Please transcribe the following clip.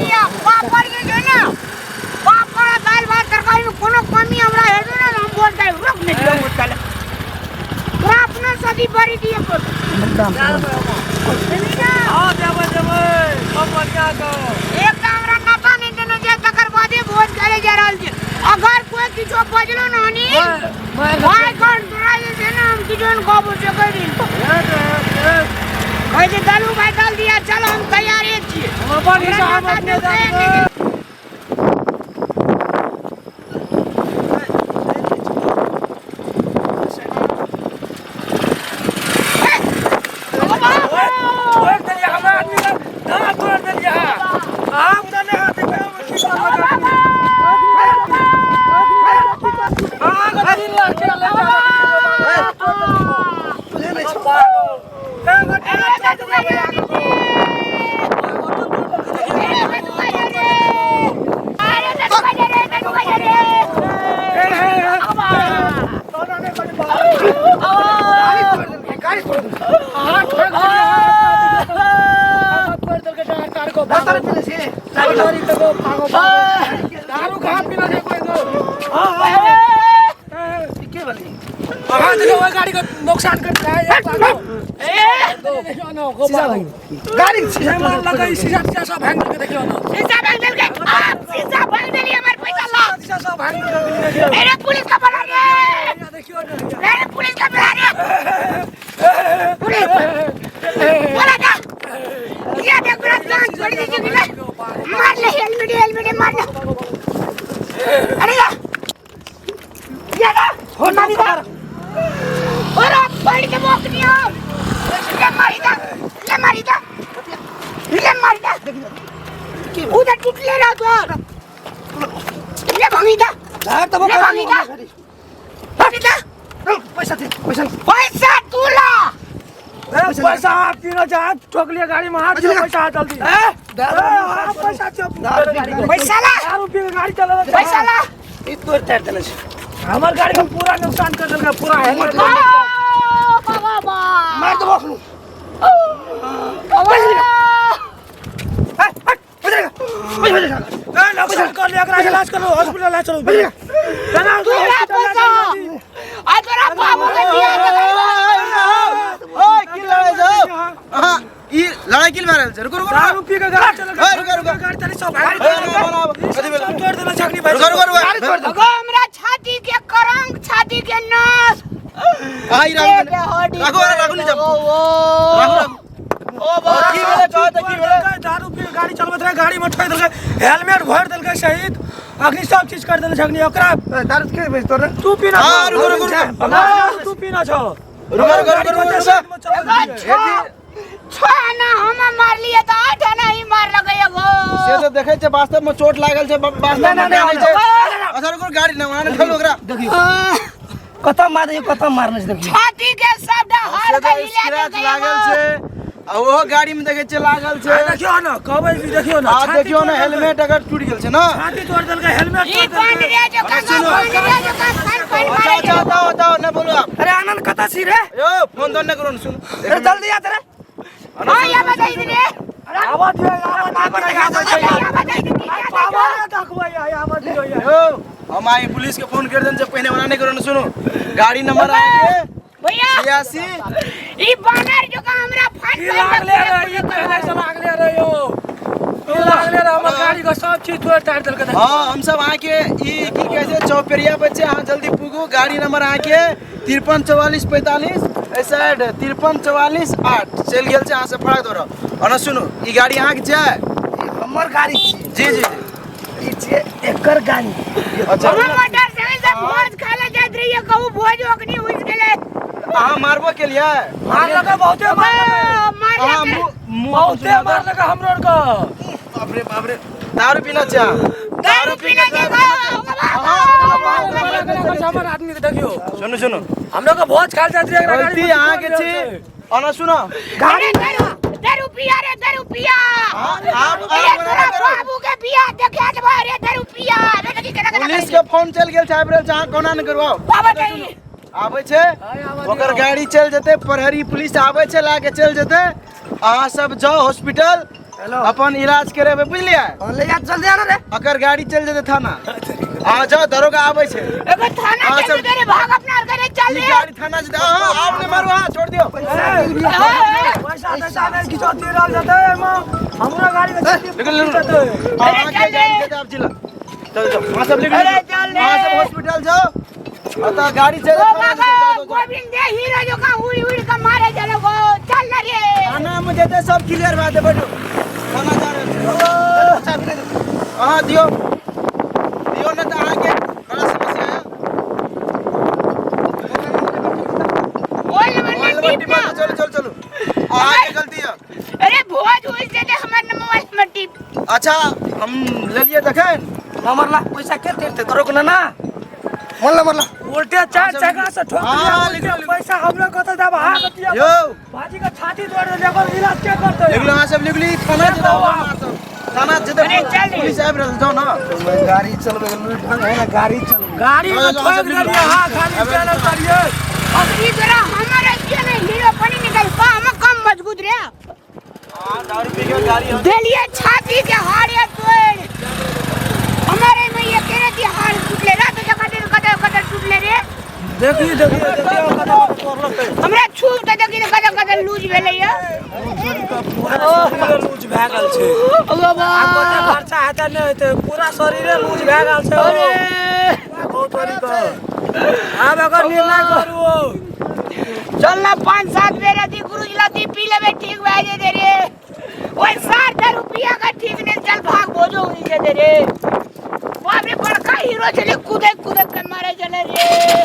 दिया पापड़ जे छै ने, पापड़ आ दालि भात तरकारी में कोनो कमी हमरा हेतै ने, हम बोल दे रोक नहीं दियो मुझ तोरा अपना सदी बड़ी दिए पर। हां, देबै देबै, सब बढ़िया के। एक तऽ हमरा नाता नहि देने छै, तकर बादे भोज करे जा रहल छै। अगर कोई किछो बजलो न अनिल भाई, कौन तोरा जे छै ने, हम किछो ने कहबो से कहि दिन कहै छै, दलू भाई दल दिया, चलो हम तैयारे छियै। हम अपन हिसाब अपने देबै। छोड़ देलियै हमरा आदमी के, दाँत तोड़ देलियै। अहाँ उधर नहि हाथ देबै, हम की करबै आदमी? अहाँके 3 लाख टका ले जा दारू कहाँ पीना छै कोई तो? अहाँ देखियौ, ओहि गाड़ी के नुकसान कर गाड़ी के शीशा लगा, शीशा शीशा सब भांग देलकै, देखियौ ने। शीशा भांग देलकै, आप शीशा भांग देलियै, हमर पैसा ला। शीशा सब भांग देलकै, देखियौ। अरे पुलिस का बुला रे। देखियौ ने। अरे पुलिस का बुला रे, पुलिस बोला था। ये देख, पूरा जान छोड़ दीजिए कि मार ले, हेलमेट हेलमेट मार ले। अरे या ये ना हो मारी दा, अरे पड़ के मोकनी हो। ले मारी दा, ले मारी दा, ले मारी दा। उधर टूटले रहा तो ले भांगी दा, ले भांगी दा, भांगी दा। पैसा दे, पैसा। पैसा तू ला। पैसा आप तीनों जहाँ ठोक लिया गाड़ी में, हाथ से पैसा जल्दी, पैसा। पैसा ला। दारू पी के गाड़ी चला। पैसा ला। ई तोड़ तार देने छै। हमर गाड़ी के पूरा नुकसान कर देलकै, पूरा हेलमेट। बाबा बा। मार देबो अखनु। बाबा। पैसा निकाल। ए, नुकसान कर लिया, एकरा इलाज करो, हॉस्पिटल ला चलो। चला। तू ला पैसा, आ तोरा बाबू के बियाह ओए, की लड़ाई छौ अहाँ? ई लड़ाई की मारल छै? रुको रुको। दारू पी के गाड़ी चला। ए, रुको, रुको। गाड़ी चली सब ए, आबो, आबो, कथी भेल? तोड़ देला छकनी भाई। रुको रुको रुको। अगो हमरा छाती के करंग, छाती के नस। आई राखू, राखू, अरे राखू, नहीं जाओ, राखू राखू। की भेलै कहत, की भेलै? दारू पी के गाड़ी चलबैत रहे, गाड़ी में ठोक देलकै, हेलमेट भरि देलकै सहित, अखनी सब चीज कर देले छकनी ओकरा। दारू के बेच तोर। तू पीना हाँ, छौ। रुको, रुको, रुको। तू पीना छौ। रुको रुको रुको रुको रुको। 6 आना हम मारलिए तऽ 8 आना ही मार लगे एगो। से तऽ देखै छै, वास्तव में चोट लागल छै, वास्तव में नहि छै। अच्छा रुको, गाड़ी न वहाँ ठेलू ओकरा। देखियो कतऽ मार, देखियो कतऽ मारने छै, देखियो। छाती के सबटा हाड़ से के तऽ हिला स्क्रैच देलकै लागल एगो। छै आ ओहो गाड़ी में देखै छै लागल छै। आ देखियौ ने, कहबै कि देखियौ ने। आ छाती देखियौ ने, तोड़ देलकै। हेलमेट अगर टूटि गेल छै ने। छाती तोड़ देलकै, हेलमेट ई तोड़ बन देलकै। रे जो का, बन रे जो का, फन फन अच्छा। मारे। अच्छा बताओ बताओ, नहीं बोलो आप। अरे आनंद, कतऽ छी रे? यो फोन तो नहीं करो ने, सुन। अरे जल्दी आ रे। हां, या बताई दे रे। आवाज दियो, आवाज दियो, आवाज दियो। या बताई दे। पावर देखबै, आवाज दियो। यो हम आई पुलिस के फोन कर देन से पहिने वाला नहीं करो ने। सुनो, गाड़ी नंबर आके भैया 86। ई बानर जो का हमरा फन ई लागले रे, ई पहले से लागले रे यो, ई लागले रे, हमर गाड़ी के सब चीज तोड़ ताड़ देलकै। हाँ, हम सब अहाँके ई की कहै छै, चौपेरिया पर छै, अहाँ जल्दी पुगू। गाड़ी नंबर अहाँके 53 44 45, एहि साइड 53 44 8 चलि गेल छै अहाँ से फराक दौड़। ओना सुनू, ई गाड़ी अहाँके छै? ई हमर गाड़ी छी। जी जी जी। ई छियै एकर गाड़ी। अच्छा। हम मोटरसाइकिल से भोज खा ले जाइत रहिए, कहू भोज ओकनी उस गेलै। अहाँ मारबो केलियै? मारलकै, बहुते मारलकै। अहाँ मारलकै। मुँह मुँह बहुते मारलकै हमरो आर के। बाप रे बाप रे, दारू पीना छै अहाँ? दारू पीने के हमर आदमी के देखियो। सुनू सुनू। हम लोग के भोज खाल जाइत रहिए, एकरा गाड़ी गलती में अहाँके छी। ओना सुनो। गाड़ी दारू, दारू पिया रे, दारू पिया। आप अरे आप तोरा बाबू के बिया देखे देबो रे, दारू पिया रे, देखी केना केना। पुलिस के फोन चलि गेल छै, आबि रहल छै, अहाँ कोना ने करवाउ। बाबा नहीं। आबै छै, ओकर गाड़ी चलि जेतै, प्रहरी पुलिस आबै छै, लए के चलि जेतै। अहाँ सब जाउ हॉस्पिटल। अपन इलाज करेबै बुझलियै। ले जा जल्दी आना रे। अकर गाड़ी चलि जेतै थाना। आ जाओ, दरोगा आबै छै। एगो थाना हाँ, चल सब- रे, भाग अपना और करे चल ई रे। गाड़ी थाना जेतै। अहाँ आब नहि मारू, अहाँ छोड़ दियौ। पैसा तैसा नहि किछो दे रहल जेतै एहिमे, हमरो गाड़ी के छाती निकल, निकल। जेतै। अरे अहाँके चल रे। गाड़ी जेतै आब जिला। चल जाओ, अहाँ सब निकलू। अरे चल रे। अहाँ सब हॉस्पिटल जाओ, अतः गाड़ी चल ओ थाना बाबा जेतै, जाओ, जाओ, जाओ। गोविंद दे हीरो जो का उड़ उड़ के मारे चलो गो, चल ना रे। थाना में जेतै सब क्लियर भए जेतै, बैठू। थाना जा रहल छै। चाबी ले दे। अहाँ दियौ, दियौ, नहि तऽ अहाँके बड़ा समस्या है। बोल मोबाइल नंबर नंबर टिप टिपा ना। चलू चलू चलू, अहाँके गलती है। अरे भोज उड़ दे हमर मोबाइल नंबर टिप। अच्छा, हम लेलियै तखन। नंबर ला, पैसा के तेरते तोरो को ना ना। मोल नंबर ला। उल्टे चार चक्का से ठोक हाँ, दिया, लिख लो, लिख लो। पैसा हमरो कतऽ देब अहाँ के दिया? यौ। भाजी के छाती तोड़ देलियै, एकर इलाज के करतै? लिखलो, अहाँ सब लिखली। थाना जेतै अहाँ सब, थाना जेतै। अरे चल रे। पुलिस आबि रहल, जाउ ने। गाड़ी चलबे के लूट ढंग है ना, गाड़ी चलबे। गाड़ी जाओ, में जाओ, ठोक सब लिख लो। देलियै, हाँ खाली चलल करियै। अबरी तोरा हमर के नहीं हीरो पनी निकल पा, हम कम मजबूत रे। हाँ, दारू पी के गाड़ी देलिए छाती के हारे तोड़, हमारे में ये केने दी हार टूटले रात जका दे कदर कदर टूटले रे। देखिए देखिए देखिए, कतऽ हमरा छू त देखी कदर कदर लूज भेलै ये। पूरा लूज भए गेल छै। ओ बाबा। आब कते खर्चा हेतै नहि हेतै, पूरा शरीरे लूज भए गेल छै। अरे। बहुत बड़ी आब एकर निर्णय करू। चल ना, 5-7 बेर अथी गुरुज लती पी लेबे, ठीक भए जेतै रे। ओइ 60 रुपया का ठीक नहीं, चल भाग, भोजो उड़ी जेतै रे। बाप रे, बड़का हीरो छलै, कूदे कूदे के मारे चले रे।